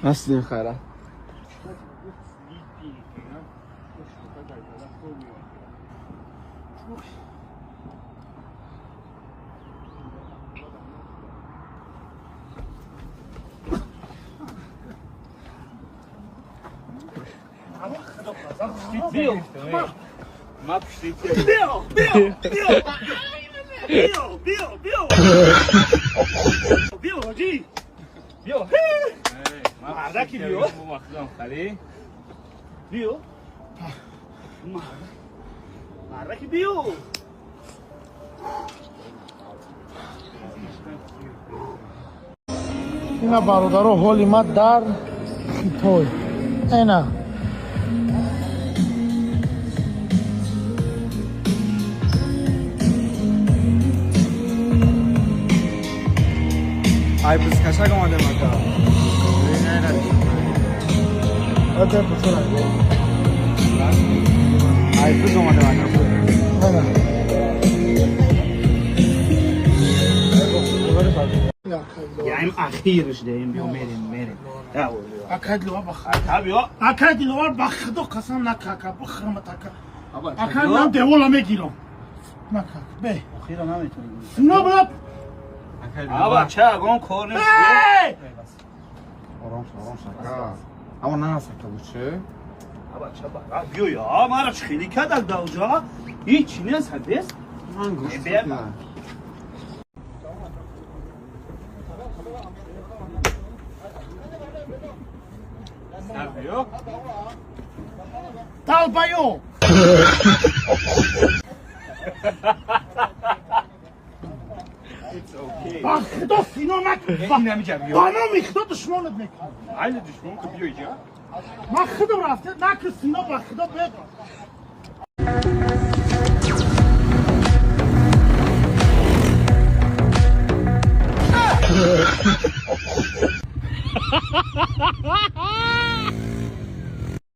Nasıl xara? Ина бародаро, ҳоли ма дар Хитой. Эна. Ай бизкашак омадем ака. Ате пусара. Ай биз омадем ака. Эна. یعنی اخیرش دهیم بیا میریم میریم. Акай Диловар ба Худо. Акай Диловар ба Худо қасам накака, бихӯрмат ака. Акай ман девола мегирам. Накак, бе. اخیرا نمیتونیم. Сино брат. آبا چه اگون کار نیست. Ey! Ором шо, ором шо ака. Аммо нанаст ака буче. آبا چه با بیا یا مرا خیلی کدک دوجا هیچ نیست هدیس. Ман гӯшт. Бе. Долбоёб. Ба Худо сино накун. Ба номи Худо душмонат мекунам. Айна душмон ки биё иҷа. Ман худам рафта, накун сино ба Худо бе.